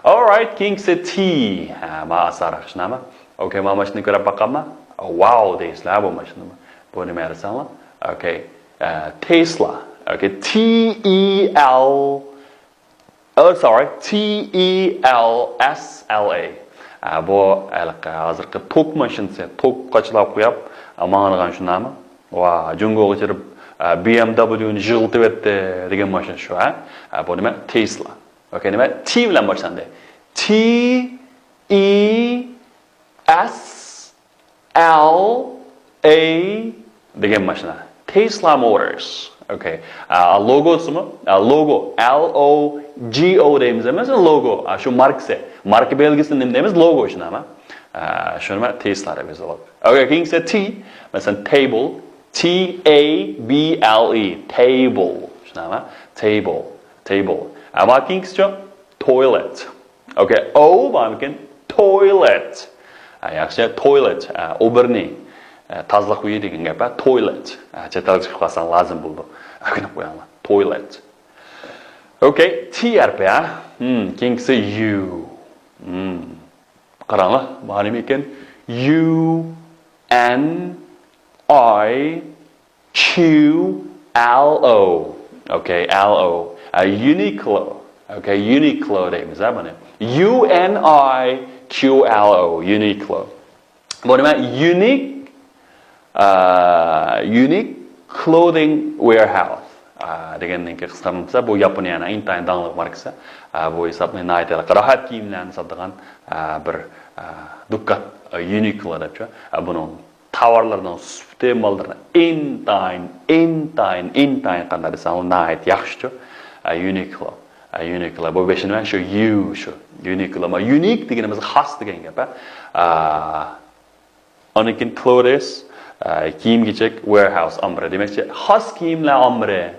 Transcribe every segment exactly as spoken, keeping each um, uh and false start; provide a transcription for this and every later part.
Alright, كېيىنكىسى T. ھە، ما ئاسانراق شۇنداقمۇ؟ Okay، ما ماشىنىنى كۆرۈپ باقامما؟ Wow دەيسىلەر بۇ ماشىنىنى. بۇ نېمە دېسەڭلار؟ Okay، ئە، Tesla. Okay، T E L Oh, sorry, T E L S L A. ئە، بۇ ھېلىقى ھازىرقى توك ماشىنىسى، توكقا چىلاپ قويۇپ، ئە، ماڭىدىغان شۇنداقمۇ؟ ۋا، جۇڭگوغا كىرىپ، ئە، B M W نى يىغلىتىۋەتتى دېگەن ماشىنا شۇ، ھە؟ ئە، بۇ نېمە؟ تېسلا. Okay، نېمە؟ T بىلەن باشلاندى. T E S L A دېگەن ماشىنا. Tesla Motors. Okay. ئا، لوگوسىمۇ؟ ئا، لوگو. L O G O دەيمىز ئەمەس، لوگو. ئا، شۇ ماركىسى. ماركا بەلگىسىنى نېمە دەيمىز؟ لوگو شۇنداقمۇ؟ ئا، شۇنى مەن تېسلا دەپ يېزىۋالدىم. Okay، كېيىنكىسى T. مەسىلەن، table. T A B L E. Table. شۇنداقمۇ؟ Table. Table. ئەمما كېيىنكىسىچۇ؟ Toilet. Okay، O بارمىكىن؟ Toilet. ئە، ياخشى، toilet. ئە، ئوبىرنى، ئە، تازىلىق ئۆيى دېگەن گەپ، ئە، toilet. ئە، چەت ئەلگە چىقىپ قالساڭ لازىم بولىدۇ. ئۆگىنىپ قويۇڭلار. Toilet. Okay، T ھەرپى، ھە؟ Hmm، كېيىنكىسى U. Hmm. قاراڭلار، بۇ نېمە ئىكەن؟ U N I Q L O. Okay, L O. ئە، Uniqlo. Okay, Uniqlo دەيمىز، ھە، بۇنى. U N I Q L O، Uniqlo. بۇ نېمە؟ Unique، ئە، Unique Clothing Warehouse. ئە، دېگەندىن كېيىن قىسقارتىلسا، بۇ ياپونىيەنىڭ ئىنتايىن داڭلىق ماركىسى. ئە، بۇ ھېسابنى ناھايىتى راھەت كىيىملەرنى ساتىدىغان، ئە، بىر، ئە، دۇكان. ئە، Uniqlo دەپچۇ. ئە، بۇنىڭ تاۋارلىرىنىڭ سۈپىتى، ماللىرىنىڭ ئىنتايىن، ئىنتايىن، ئىنتايىن قانداق دېسەڭ، ناھايىتى ياخشىچۇ. ئە، Uniqlo. ئە، Uniqlo. بۇ بېشىنى مەن شۇ U شۇ. Uniqlo. ما، unique دېگىنىمىز خاس دېگەن گەپ، ھە. ئە، ئاندىن كېيىن clothes، ئە، كىيىم-كېچەك، warehouse، ئامبىرى. دېمەكچى، خاس كىيىملەر ئامبىرى.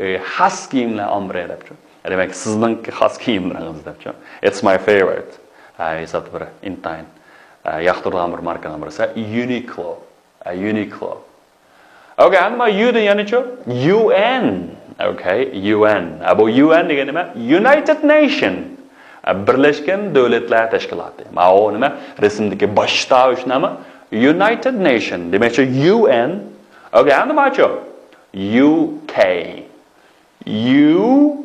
ئە، خاس كىيىملەر ئامبىرى دەپچۇ. دېمەك، سىزنىڭكى خاس كىيىملىرىڭىز دەپچۇ. It's my favorite. ئە، ھېسابتا بىر ئىنتايىن، ئە، ياقتۇرىدىغان بىر ماركىنىڭ بىرسى. Uniqlo. ئە، Uniqlo. Okay، ئەمما U دىن يەنىچۇ؟ U N. Okay، U N. ئە، بۇ U N دېگەن نېمە؟ United Nation. ئە، بىرلەشكەن دۆلەتلەر تەشكىلاتى. ماۋۇ نېمە؟ رەسىمدىكى باش تاۋۇش نېمە؟ United Nation. دېمەكچى، U N. Okay، ئەمدى ماچۇ؟ U K. U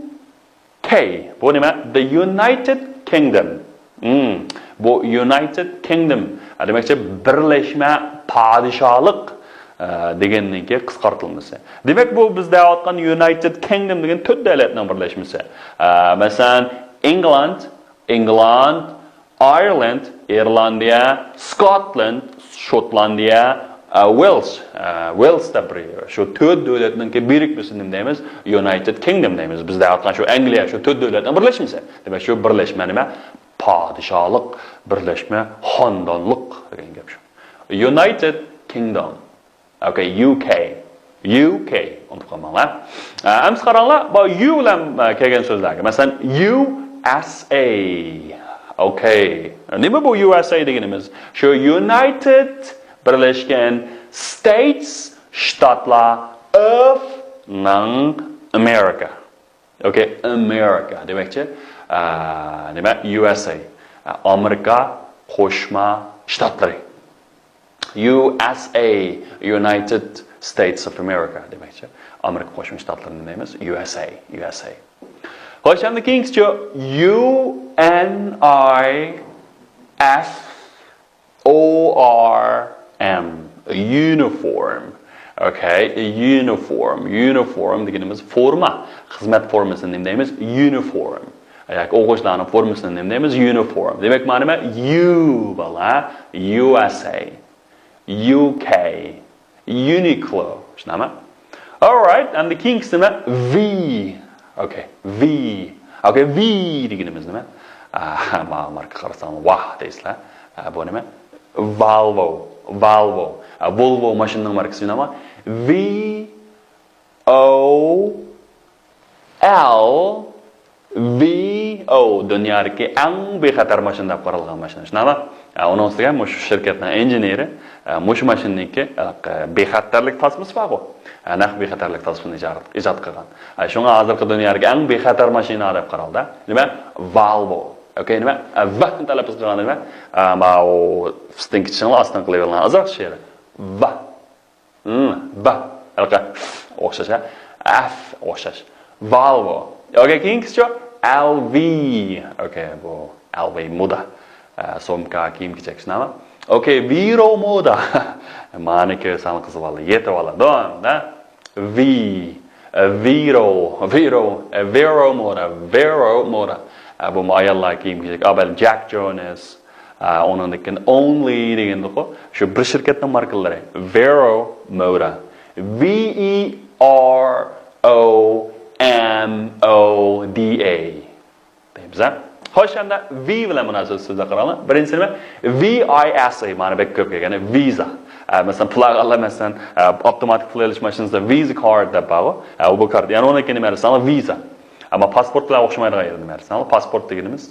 K. بۇ نېمە؟ The United Kingdom. Hmm. بۇ United Kingdom. دېمەكچى، بىرلەشمە پادىشاھلىق، ئە، دېگەننىڭكى قىسقارتىلمىسى. دېمەك، بۇ بىز دەۋاتقان United Kingdom دېگەن تۆت دۆلەتنىڭ بىرلەشمىسى. ئە، مەسىلەن، England، England، Ireland، ئىرلاندىيە، Scotland، شوتلاندىيە، ئە، Wales، ئە، Wales دەپ بىر يەر. شۇ تۆت دۆلەتنىڭكى بىرىكمىسىنى نېمە دەيمىز؟ United Kingdom دەيمىز. بىز دەۋاتقان شۇ ئەنگلىيە، شۇ تۆت دۆلەتنىڭ بىرلەشمىسى. دېمەك، شۇ بىرلەشمە نېمە؟ پادىشاھلىق، بىرلەشمە، خاندانلىق دېگەن گەپ شۇ. United Kingdom. Okay، U K. U K. ئۇنتۇپ قالماڭلار. ئە، ئەمسە قاراڭلار، بۇ U بىلەن، ئە، كەلگەن سۆزلەرگە. مەسىلەن، U S A. Okay. نېمە بۇ U S A دېگىنىمىز؟ شۇ United، بىرلەشكەن States، شتاتلار of نىڭ America. Okay، America دېمەكچى، ئە، نېمە؟ U S A. ئە، ئامېرىكا قوشما شتاتلىرى. U S A، United States of America دېمەكچى. ئامېرىكا قوشما شتاتلىرىنى دەيمىز، U S A، U S A. خوش، ئەمدى كېيىنكىسىچۇ؟ U N I F O R M. Uniform. Okay، uniform. Uniform دېگىنىمىز فورما. خىزمەت فورمىسىنى نېمە دەيمىز؟ Uniform. ياكى ئوقۇغۇچىلارنىڭ فورمىسىنى نېمە دەيمىز؟ Uniform. دېمەك، مانا نېمە؟ U بالا، U S A. U K. Uniqlo. شۇنداقمۇ؟ Alright، ئەمدى كېيىنكىسى نېمە؟ V. Okay، V. Okay، V دېگىنىمىز نېمە؟ ئا، ما-، ماركا قارىساڭ، ۋاھ دەيسىلەر. ئا، بۇ نېمە؟ Volvo. Volvo. ئا، Volvo ماشىنىنىڭ ماركىسى نېمە؟ V O L V O، دۇنيادىكى ئەڭ بىخەتەر ماشىنا دەپ قارالغان ماشىنا. شۇنداقمۇ؟ ئە، ئۇنىڭ ئۈستىگە مۇشۇ شىركەتنىڭ ئىنژېنېرى، ئە، مۇشۇ ماشىنىنىڭكى، ئە، بىخەتەرلىك تاسمىسى بارغۇ. ئە، نەق بىخەتەرلىك تاسمىسىنى ئىجاد، ئىجاد قىلغان. ئە، شۇڭا ھازىرقى دۇنيادىكى ئەڭ بىخەتەر ماشىنا دەپ قارالدى. نېمە؟ Volvo. ئوكەي، نېمە؟ ئە، ۋ تەلەپپۇز قىلغاندا نېمە؟ ئە، ماۋۇ ئۈستۈنكى چىشىڭلار ئاستىن قىلىۋېلىڭلار. ئازراق شېرى. ۋ. م، ب. ھېلىقى ئوخشاش، ھە؟ ئەف ئوخشاش. ۋالۋو. ئوكەي، كېيىنكىسىچۇ؟ ئەل ۋى. ئوكەي، بۇ ئەل ۋى مودا. ئە، سومكا، كىيىم-كېچەك شۇنداقمۇ؟ ئوكەي، ۋىرو مودا. مانا كۆرسەڭ قىز بالا يېتىۋالىدۇ، ھە؟ ۋى، ئە، ۋىرو، ۋىرو، ئە، ۋىرو مودا، ۋىرو مودا. ئە، بۇمۇ ئاياللار كىيىم-كېچەك. ئابەل جاك جونس. ئە، ئۇنىڭدىن كېيىن ئونلى دېگەندىكۇ. شۇ بىر شىركەتنىڭ ماركىلىرى. ۋىرو مودا. ۋى ئى ئار ئو ئېم ئو دى ئەي. دەيمىز، ھە؟ خوش، ئەمدى ۋى بىلەن مۇناسىۋەتلىك سۆزلەر قاراڭلار. بىرىنچىسى نېمە؟ ۋى ئاي ئېس ئەي، مانا بەك كۆپ كەلگەن، ۋىزا. ئە، مەسىلەن، پۇل ئالغانلار، مەسىلەن، ئە، ئاپتوماتىك پۇل ئېلىش ماشىنىسىدا ۋىزا كارت دەپ بارغۇ. ئە، بۇ كارت. يەنى ئۇنىڭكى نېمە دېسەڭلار، ۋىزا. ئەمما پاسپورت بىلەن ئوخشىمايدىغان يېرى نېمە دېسەڭلار، پاسپورت دېگىنىمىز،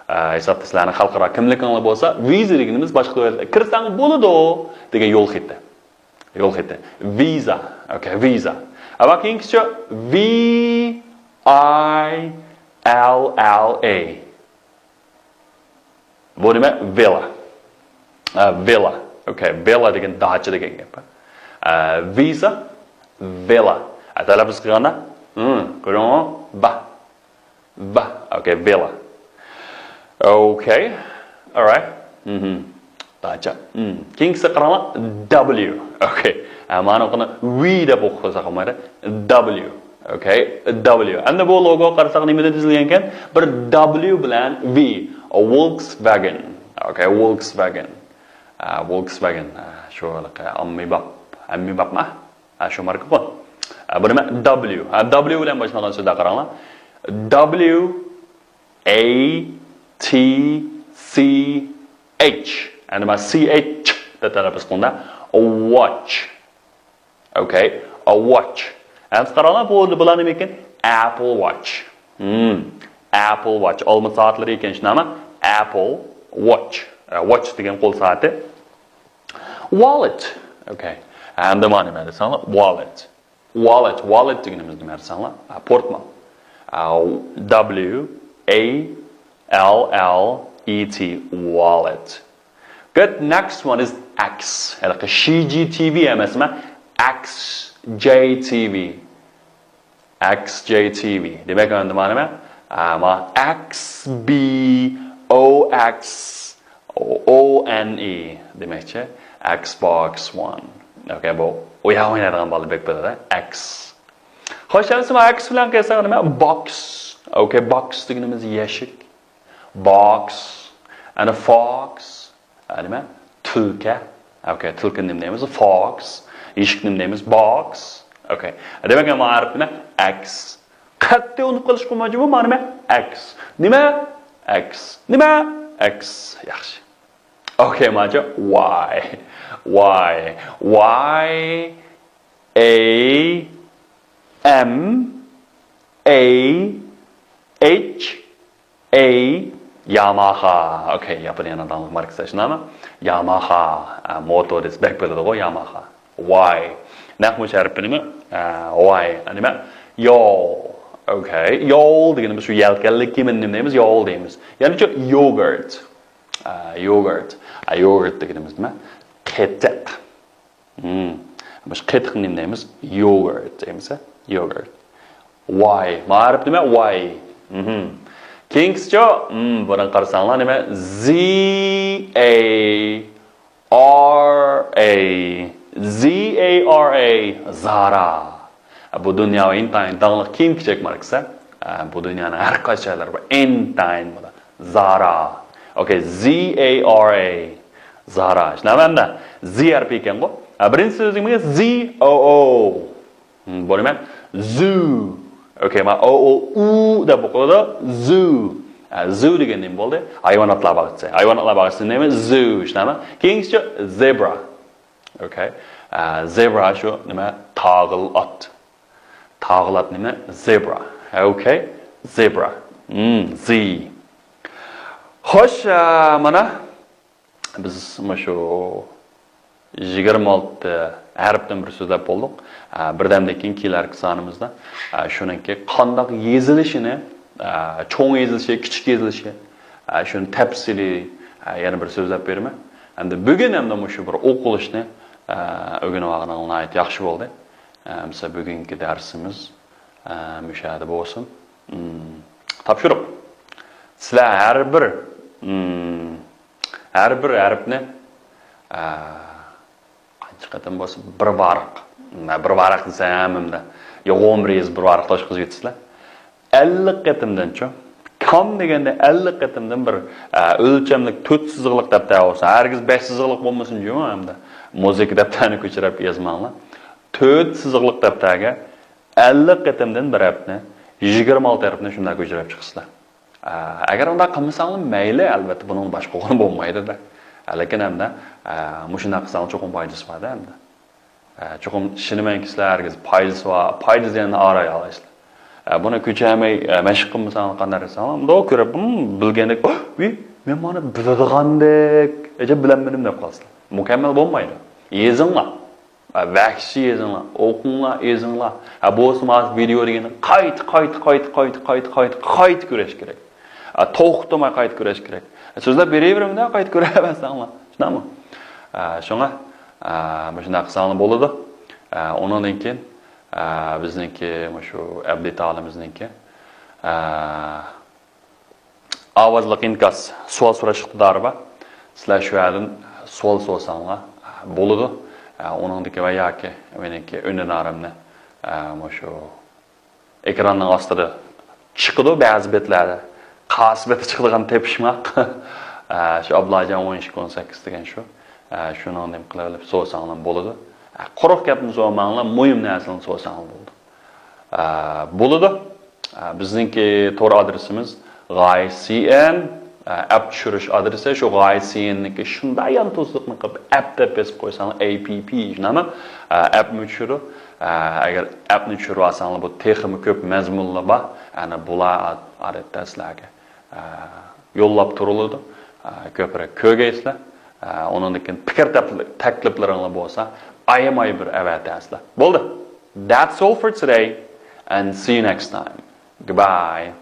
ئە، ھېسابتا سىلەرنىڭ خەلقئارا كىملىكىڭلار بولسا، ۋىزا دېگىنىمىز باشقا دۆلەتكە كىرسەڭ بولىدۇ دېگەن يول خېتى. يول خېتى. ۋىزا. ئوكەي، ۋىزا. ئەمما كېيىنكىسىچۇ؟ ۋى ئاي ئېل ئېل ئەي. بۇ نېمە؟ ۋىلا. ئە، ۋىلا. ئوكەي، ۋىلا دېگەن داچا دېگەن گەپ. ئە، ۋىزا، ۋىلا. ئە، تەلەپپۇز قىلغاندا، ھم، كۆرۈڭلار، با. با. ئوكەي، ۋىلا. ئوكەي. ئالرايت. مهم. داچا. مم. كېيىنكىسىگە قاراڭلار. دابليۇ. ئوكەي. ئە، مانا ئۇنى ۋى دەپ ئوقۇساق بولمايدۇ. دابليۇ. ئوكەي. دابليۇ. ئەمدى بۇ لوگو قارىساق نېمىدىن تۈزۈلگەنكەن؟ بىر دابليۇ بىلەن ۋى. ۋولكسۋاگېن. ئوكەي، ۋولكسۋاگېن. ئە، ۋولكسۋاگېن. ئە، شۇ ھېلىقى ئاممىباب. ئاممىبابمۇ؟ ھە، شۇ ماركىغۇ. ھە، بۇ نېمە؟ دابليۇ. ھە، دابليۇ بىلەن باشلانغان سۆزلەر قاراڭلار. دابليۇ ئەي تى سى ئەيچ. يەنى مانا سى ئەيچ دەپ تەلەپپۇز قىلىنىدۇ. ۋاتچ. ئوكەي. ۋاتچ. ئەمدى قاراڭلار، بۇ، بۇلار نېمە ئىكەن؟ ئەپپىل ۋاتچ. ھم. ئەپپىل ۋاتچ. ئالما سائەتلىرى ئىكەن، شۇنداقمۇ؟ ئەپپىل ۋاتچ. ئە، ۋاتچ دېگەن قول سائىتى. ۋالېت. ئوكەي. ئەمدى مانا نېمە دېسەڭلار؟ ۋالېت. ۋالېت، ۋالېت دېگىنىمىز نېمە دېسەڭلار؟ ئا، پورتمال. ئا، دابليۇ ئەي ئېل ئېل ئى تى، ۋالېت. Good, next one is ئەكس. ھېلىقى شى جى تى ۋى ئەمەسمۇ؟ ئەكس جەي تى ۋى. ئەكس جەي تى ۋى. دېمەك، ئەمدى مانا نېمە؟ ئا، ما ئەكس بى ئو ئەكس ئو ئېن ئى دېمەكچى. ئەكس بوكس ۋان. ئوكەي، بۇ ئۇياق ئوينايدىغان بالا بەك بىلىدۇ. ئەكس. خوش، ئەمسە ما ئەكس بىلەن قىلساق نېمە؟ بوكس. ئوكەي، بوكس دېگىنىمىز يەشىك. بوكس. ئەنە فوكس. ئە، نېمە؟ تۈلكە. ئوكەي، تۈلكىنى نېمە دەيمىز؟ فوكس. يېشىكنى نېمە دەيمىز؟ بوكس. ئوكەي. دېمەك، ما ھەرپ نېمە؟ ئەكس. قەتئىي ئۇنتۇپ قېلىشقا بولمايدۇ، ما نېمە؟ ئەكس. نېمە؟ ئەكس. نېمە؟ ئەكس. ياخشى. ئوكەي، ماچا. ۋاي. ۋاي. ۋاي. ئەي. ئەم. ئەي. ئەيچ. ئەي. ياماخا. ئوكەي، ياپونىيەنىڭ داڭلىق ماركىسى، شۇنداقمۇ؟ ياماخا. ئە، موتور دېسە بەك بىلىدىغۇ، ياماخا. ۋاي. نەق مۇشۇ ھەرپى نېمە؟ ئە، ۋاي. نېمە؟ يول. ئوكەي. يول دېگىنىمىز شۇ يەلكەنلىك كېمىنى نېمە دەيمىز؟ يول دەيمىز. يەنىچۇ يوگۇرت. ئە، يوگۇرت. ئە، يوگۇرت دېگىنىمىز نېمە؟ قېتىق. مم. مۇشۇ قېتىقنى نېمە دەيمىز؟ يوگۇرت دەيمىز، ھە؟ يوگۇرت. ۋاي. ما ھەرپ نېمە؟ ۋاي. مهم. كېيىنكىسىچۇ؟ مم، بۇنى قارىساڭلار نېمە؟ زى ئەي ئار ئەي. زى ئەي ئار ئەي. زارا. بۇ دۇنيا ئىنتايىن داڭلىق كىيىم-كېچەك ماركىسى. ئە، بۇ دۇنيانىڭ ھەر قايسى جايلىرى بار. ئىنتايىن بۇلار. زارا. ئوكەي، زى ئەي ئار ئەي. زارا. شۇنداقمۇ ئەمدى؟ زى ھەرپى ئىكەنغۇ. ئە، بىرىنچى سۆزلىرىمىز زى ئو ئو. ھم، بۇ نېمە؟ زۇ. ئوكەي، ما ئو ئو ئۇ دەپ ئوقۇلىدۇ. زۇ. ئە، زۇ دېگەن نېمە بولدى؟ ھايۋاناتلار باغچىسى. ھايۋاناتلار باغچىسى نېمە؟ زۇ. شۇنداقمۇ؟ كېيىنكىسىچۇ؟ زېبرا. ئوكەي. ئە، زېبرا شۇ نېمە؟ تاغىل ئات. تاغىل ئات نېمە؟ زېبرا. ئوكەي. زېبرا. مم، زى. خوش، ئە، مانا بىز مۇشۇ يىگىرمە ئالتە ھەرپتىن بىر سۆزلەپ بولدۇق. ئە، بىردەمدىن كېيىن كېلەركى سانىمىزدا، ئە، شۇنىڭكى قانداق يېزىلىشىنى، ئە، چوڭ يېزىلىشى، كىچىك يېزىلىشى، ئە، شۇنى تەپسىلىي، ئە، يەنە بىر سۆزلەپ بېرىمەن. ئەمدى بۈگۈن ئەمدى مۇشۇ بىر ئوقۇلۇشنى، ئە، ئۆگىنىۋالغىنىڭ ناھايىتى ياخشى بولدى. ئە، مىسال بۈگۈنكى دەرسىمىز، ئە، مۇشۇ يەردە بولسۇن. مم، تاپشۇرۇق. سىلەر ھەر بىر، مم، ھەر بىر ھەرپنى، ئە، قانچە قېتىم بولسا، بىر ۋاراق. مە، بىر ۋاراق دېسەم ھەممىدە. يوغان بىر يېزىپ، بىر ۋاراقتا ئوتقۇزۇپ يېتىسىلەر. ئەللىك قېتىمدىنچۇ. كام دېگەندە ئەللىك قېتىمدىن بىر، ئە، ئۆلچەملىك تۆت سىزىقلىق دەپتەر بولسا، ھەرگىز بەش سىزىقلىق بولمىسۇن جۇمۇ ئەمدى. مۇزىكا دەپتەرنى كۆچۈرۈپ يازماڭلار. تۆت سىزىقلىق دەپتەرگە ئەللىك قېتىمدىن بىر ھەرپنى، يىگىرمە ئالتە ھەرپنى شۇنداق كۆچۈرۈپ چىقىسىلەر. ئە، ئەگەر ئۇنداق قىلمىساڭلار مەيلى، ئەلۋەتتە بۇنىڭدىن باشقا ئۇغۇرۇم بولمايدۇ-دە. لېكىن ھەمدە، ئە، مۇشۇنداق قىلساڭلار چوقۇم پايدىسى بار-دە ھەمدە. ئە، چوقۇم ئىشىنىمەنكى سىلەر ھەرگىز پايدىسى بار، پايدا زىياننى ئايرىيالايسىلەر. ئە، بۇنى كۆچۈرمەي، ئە، مەشىق قىلمىساڭلار قانداق دېسەڭلار، مۇنداق كۆرۈپ، ھىم، بىلگەندەك، ۋىي، مەن مانا بىلىدىغاندەك، ئەجەب بىلەلمىدىم دەپ قالىسىلەر. مۇكەممەل بولمايدۇ. يېزىڭلار. ۋەھشىي يېزىڭلار، ئوقۇڭلار، يېزىڭلار. ھە، بولسىمۇ ھازىر ۋىدېئو دېگەننى قايتا، قايتا، قايتا كۆرۈش كېرەك. ھە، توختىماي قايتا كۆرۈش كېرەك. ھە، سۆزلەپ بېرىۋېرىمدە، قايتا كۆرۈۋەرسەڭلار. شۇنداقمۇ؟ ھە، شۇڭا، ھە، مۇشۇنداق قىلساڭلار بولىدۇ. ھە، ئۇنىڭدىن كېيىن، ھە، بىزنىڭكى مۇشۇ ئەبلىتالىمىزنىڭكى، ھە، ئاۋازلىق ئىنكاس سوئال سوراش ئىقتىدارى بار. سىلەر شۇ يەردىن سوئال سورىساڭلار بولىدۇ. ئۇنىڭدىكى ۋە ياكى مېنىڭكى ئۈندىنارىمنى مۇشۇ ئېكراننىڭ ئاستىدا چىقىدۇ بەزى بەتلەردە. قايسى بەتتە چىقىدىغان تېپىشماق. شۇ ئابلاجان ئون ئىككى ئون سەككىز دېگەن شۇ. شۇنىڭ نېمە قىلىۋېلىپ سورىساڭلار بولىدۇ. قۇرۇق گەپنى سورىماڭلار، مۇھىم نەرسىنى سورىساڭلار بولىدۇ. ئە، بولىدۇ. ئە، بىزنىڭكى تور ئادرېسىمىز غايە سى ئېن، ئە، ئەپ چۈشۈرۈش ئادرېسى، شۇ غايە سى ئېننىڭكى شۇنداق يانتۇزلۇقنى قىلىپ، ئەپ دەپ بېسىپ قويساڭلار، ئەي پى پى نامى، ئە، ئەپمۇ چۈشۈرىدۇ. ئە، ئەگەر ئەپنى چۈشۈرۈۋالساڭلار، بۇ تېخىمۇ كۆپ مەزمۇنلار بار. ئەنە بۇلار ئادەتتە سىلەرگە، ئە، يوللاپ تۇرۇلىدۇ. ئە، كۆپرەك كۆرگەيسىلەر. ئە، ئۇنىڭدىن كېيىن پىكىر تەپ-، تەكلىپلىرىڭلار بولسا، ئايىماي بىر ئەۋەتەسىلەر. بولدى. That's all for today and see you next time. Goodbye.